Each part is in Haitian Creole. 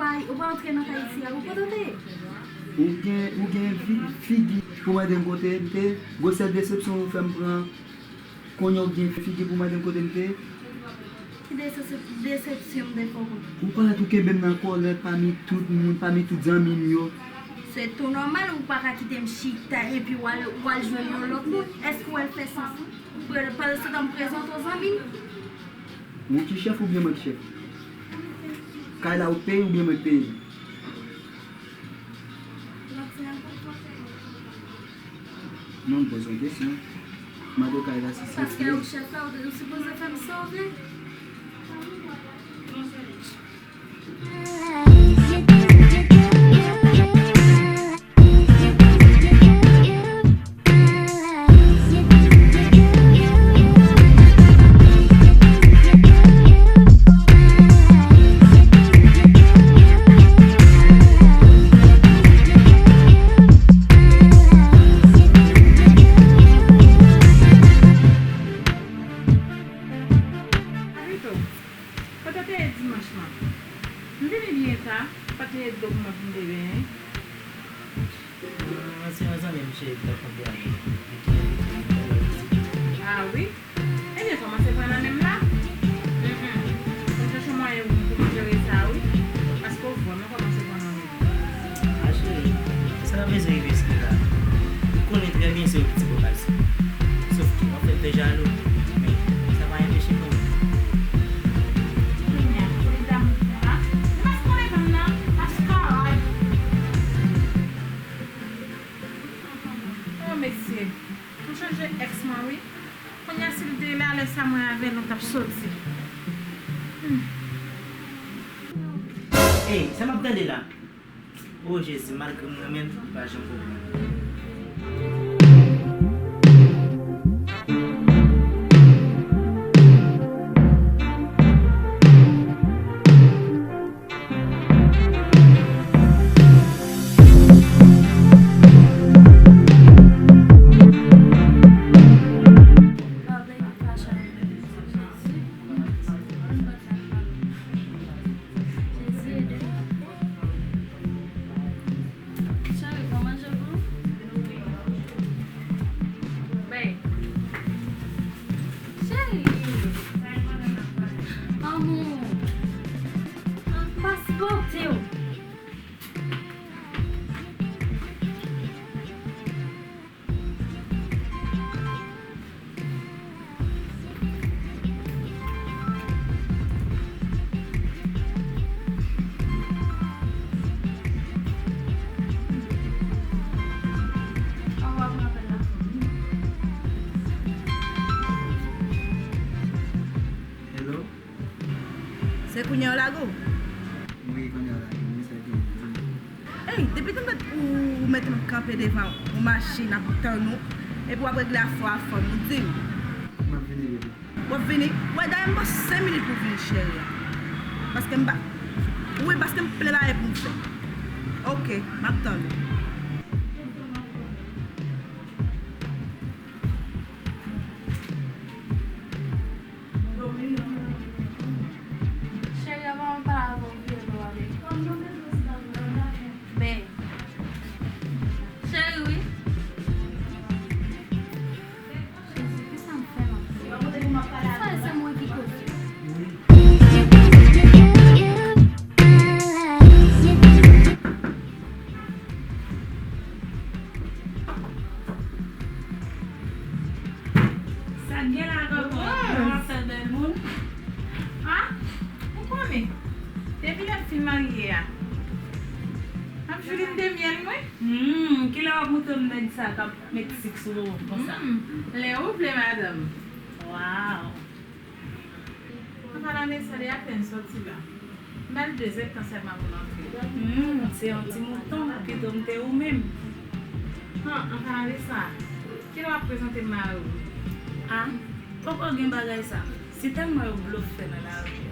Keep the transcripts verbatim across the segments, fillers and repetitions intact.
Ay, ou pa antre nan kay isi a, ou kote w te ye? Ou gen, ou gen fi- figi pou mande m kote m te ye. Gwosè desepsyon ou fè m pran. Kounye a ou gen figi pou mande m kote m te ye. Ki desep- desepsyon m te fè w? Ou parèt ou kenbe m nan kòlèt pami tout moun, pami tout zanmi m yo. Se tou nòmal, ou pa ka kite m chita epi w al, w al jwenn yon lòt moun. Èske w wè l fè sans? Pandan se tan m prezante w zanmi m. Ou ki chèf oubyen mwen ki chèf? Kay la ou peye oubyen mwen ki peye? Non, m poze yon kesyon. Mande w kay la si se... Paske ou chèf la, ou sipoze fè m sa w vle. Kote w te ye dimanch lan? M vini byen ta, m pa t leve do pou mwen pou m te benyen. Ah, se yon zanmi m cheri ki t ap konte avè m. Li te envite m pou l vizite. Ah wi? Ebyen, kòmanse pran nan men m la. Mm, mm. Fò m chèche mwayen pou m jere sa, wi. Paske w vrèman kòmanse pran nan men m. Ah, cheri, sa pa bezwen rive jis la. Ou konnen trè byen se ou ki ti bòkal sa. Sòf ke w ap fè m fè jalou, men sa pa enpeche mwen menm. Kounye a, solid damou sa la. Ou pa konnen fanm nan, maskarad. Oh, mesye. M chonje èks mwen, wi. Kounye a, si l te la, lè sa mwen avè l, nou t ap soti. Hmm. Ey, sa m ap tande la? O Jezi, malgre m renmen l, li pa janm konprann. Cheri, fè manje pou nou. Bay. Cheri. Amou. Pas pote w. Hello? Se kounye a w lage w? Wi, kounye a w lage m, wi, sa gen. Ey, depi tanpèt ou, ou mete m kanpe devan yon machin ap tann ou, epi w ap regle afè w a fanm ou, di m. M ap vini, bebe. W ap vini? Wè, dayè m ba w senk minit pou w vini, cheri. Paske m pa, wi, paske m plen bagay pou m fè. Oke, m ap tann ou. Cheri, avan mwen pale avè w, vire do avè m. Ben. Cheri, wi. Jezi, kisa m fè la? Sa e se mwen ki koze. Sa gen la ankò? Bon, afè bèl moun. Ah, ou konnen, depi lè m fin marye a, m ap jwi lin de myèl mwen. Hmm, kilè w ap montre m nèg sa k ap met sik sou ou konsa? Hmm, lè ou vle, madanm. Waw. An palan de sa, li apèn sòti la. M ba l dezèdtan sèlman pou l antre. Hmm, se yon ti mouton, pito m te ou menm. An, an palan de sa, kilè w ap prezante m mari w? A, poko gen bagay sa. Se tèlman yo blofè nan lari a.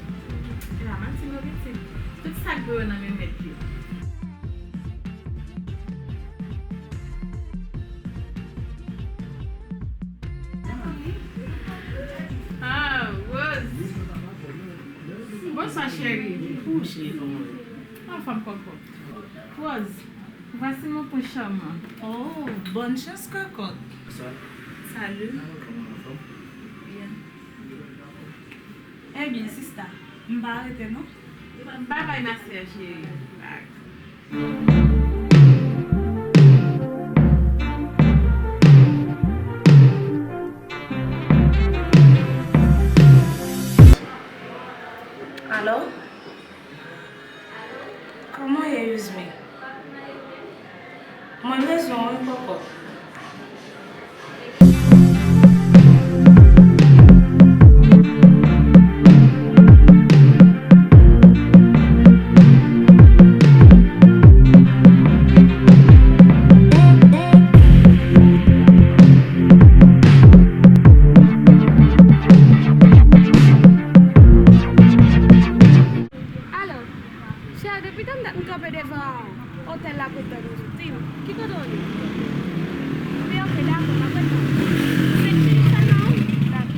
Se pa manti non, pitit. Tout sa k dwe yo nan men mèt yo. Ah, Rose. Bonswa, cheri. Ou cheri, kòman w ye? Anfòm, Kòkòt. Rose, voici mon prince charmant. Oh, bonne chance, Kòkòt. Bonsoir. Salut. Comment on va? Bien. Ebyen, sista, m pa rete non. Bye bye, ma sè cheri. Bye. Alo? Kòman ye, Yuzmi? Mwen bezwen w wi, Kòkòt. Alo, chè, depi tann dat m kanpe devan otèl la pou tann ou. Di m, ki kote w ye? Ebyen, oke, dakò, m ap ret la. Senk minit sèlman, wi. Dakò.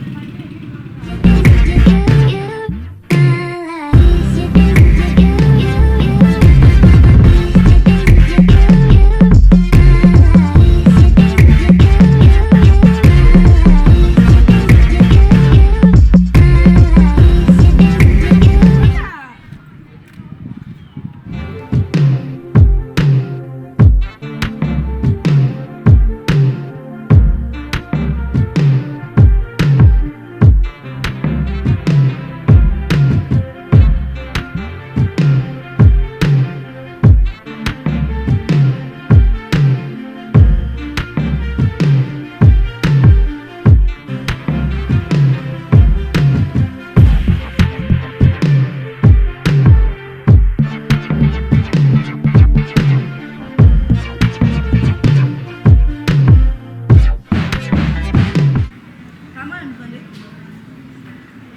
Pa mare m tande.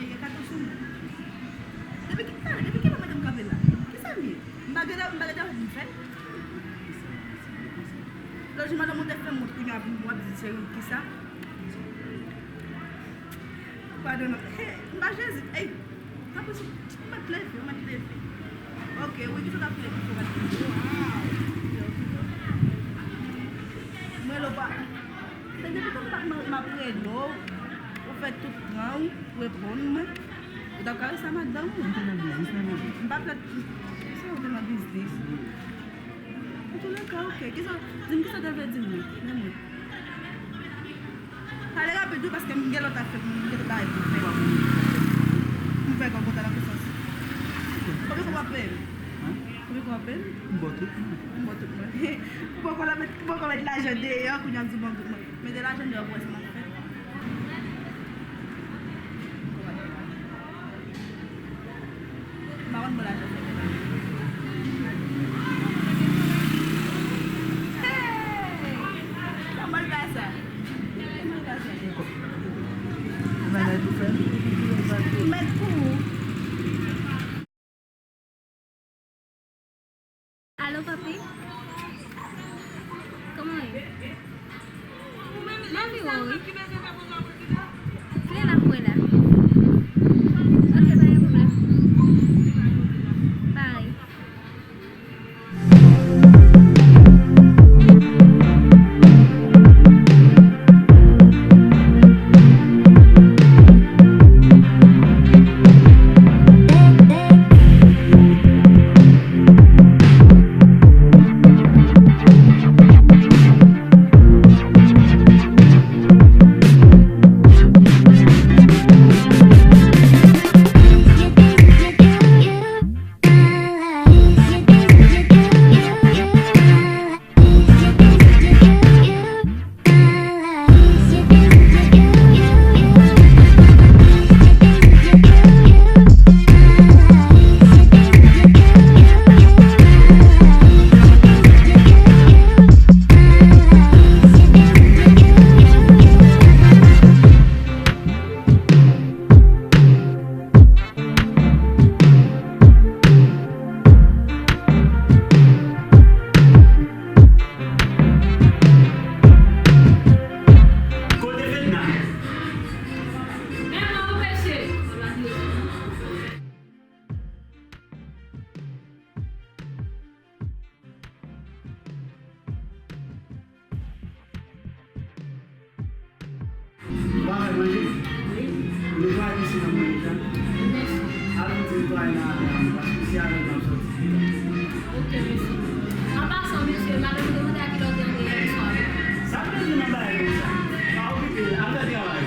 E, e kato sou mwen. Depi ki, tande, depi kilè w mete m kanpe la? Kisa m ye? M pa gen, m pa gen travay pou m fè. Lòt jou madanm ou te fè m wont, kounye a w ap di cheri kisa? Padon non. He, m pa Jezi. Ey, apre sou, ou mèt leve, ou mèt leve. Oke, wi, kisa w t ap fè? Kisa w t ap fè? Mwen lè w pa. Se depi tann m ap, m ap rele w, ou fè tout tan w, ou reponn mwen. Ou t ap karese a madanm ou. M te nan biznis, mwen menm. M pa fè, sa ou te nan biznis? Antouleka, oke. Kisa, di m kisa w te vle di m nan, nan mwen. Pale rapid wi, paske m gen lòt afè, m gen lòt bagay pou m fè. M fè kòb kontan nan kisans. Konbyen kòb w ap peye m? Hein? Konbyen kòb w ap peye m? M ba w tout mwen. M ba w tout mwen. Ou poko la met, ou poko met lajan deyò, kounye a w di ban m tout mwen. Mete lajan deyò pou wè sa m ap fè. M pa konn bon lajan fè menaj. Hey! Kòman l fè sa? Kòman l fè sa? Ou mèt pou ou. Alo, papi? Kòman w ye? M anvi wè w, wi. Kilè n ap wè la? Oke, pa gen pwoblèm. Bye. Ok, mesye. An pasan, mesye, madanm mwen demande a kilè w te antre yè swa. Sa vle di nan bagay konsa? Pa okipe l, al fè travay.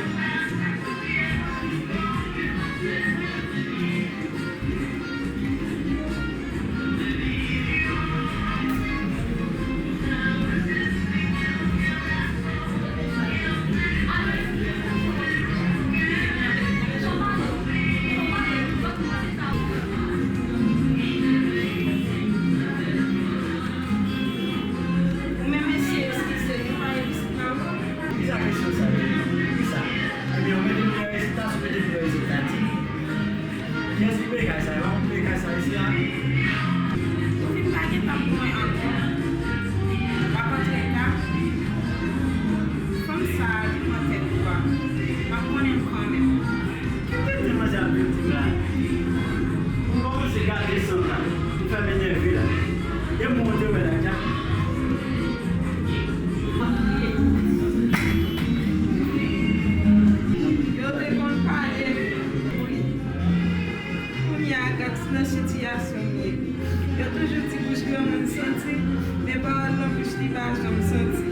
Ou menm mesye, eskize, nou pa gen pitit la, wi. Kisa kesyon sa ye? Kisa? Ebyen, ou mete m nan rezita, sou mete m nan rezita, di m. Kiyès ki peye kay sa yo? Ou peye kay sa isi a? Ou vin pa gentan pou mwen ankò. Antreka, fanm sa a li pran tèt ou a. M ap konnen l kanmenm. Ki tenten manzè ap vin di la? M kòmanse gade san la. M fè m enève la. E mwen w te wè la dja. Yo te konn pale m wi. Kounye a gad nan sitiyasyon m ye. Yo toujou di bouch granmoun santi, men pawòl nan bouch li pa janm santi.